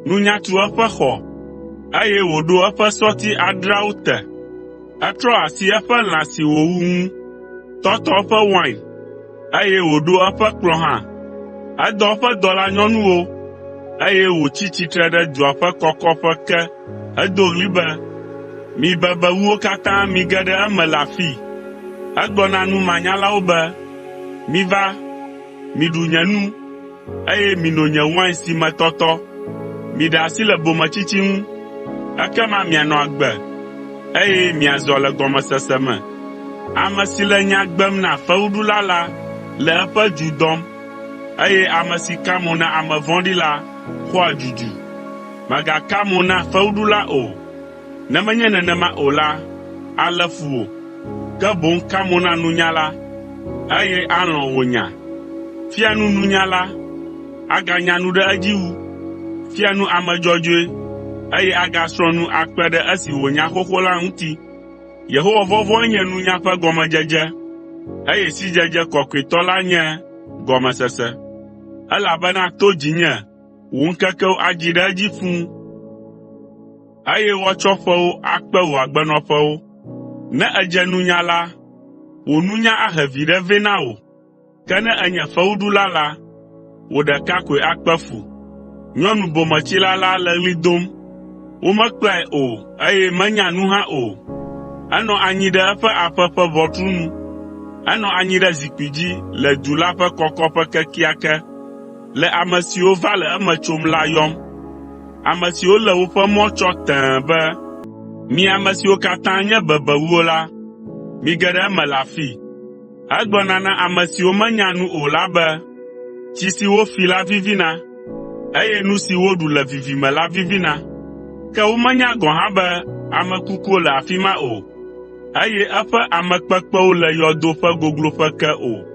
Nunya tu eƒe xɔ, eye wòɖo eƒe sɔti adreawo te. Etrɔ asi eƒe lã si wòwu ŋu, tɔtɔ eƒe wain, eye wòɖo eƒe kplɔ̃ hã. Edɔ eƒe dɔlanyɔnuwo, eye wòtsi tsitre ɖe dua ƒe kɔkɔƒe ke hedo ɣli be, “Mi bebewuwo katã mige ɖe eme le afii!” Egblɔ na numanyalawo be, “Miva, miɖu nye nu, eye mino nye wain si metɔtɔ. Miɖe asi le bometsitsi ŋu, ekema mianɔ agbe, eye miazɔ le gɔmesese me.” Ame si le nya gbem na fewuɖula la le eƒe dzu dɔm, eye ame si ka mo na ame vɔ̃ɖi la xɔa dzudzu. Mègaka mo na fewuɖula o, ne menye nenema o la, alé fu wò. Ke boŋ ka mo na nunyala, eye alɔ̃ wò nya. Fia nu nunyala, aganya nu ɖe edzi wu. Fia nu ame dzɔdzɔe, eye agasrɔ̃ nu akpe ɖe esi wònya xoxo la ŋuti. Yehowa vɔvɔ̃e nye nunya ƒe gɔmedzedze, eye sidzedze Kɔkɔetɔ la nye gɔmesese. Elabena to dzinye wò ŋkekewo adzi ɖe edzi fũu, eye woatsɔ ƒewo akpe wò agbenɔƒewo. Ne èdze nunya la, wò nunya ahe viɖe vɛ na wò, ke ne ènye fewuɖula la, wò ɖeka koe akpe fu. Nyɔnu bometsila la le ɣli dom, womekplae o, eye menya nu hã o. Enɔ anyi ɖe eƒe aƒe ƒe ʋɔtru nu, enɔ anyi ɖe zikpui dzi le du la ƒe kɔkɔƒe kekeake le ame siwo va le eme tsom la yɔm, ame siwo lé woƒe mɔ tsɔ tẽe be, “Mi ame siwo katã nye bebewuwo la, mige ɖe eme le afii.” Egblɔna na ame siwo menya nu o la be, “Tsi si wofi la vivina, eye nu si woɖu le vivime la vivina.” Ke womenya gɔ̃ hã be ame kukuwo le afi ma o, eye eƒe ame kpekpewo le yɔdo ƒe gogloƒe ke o.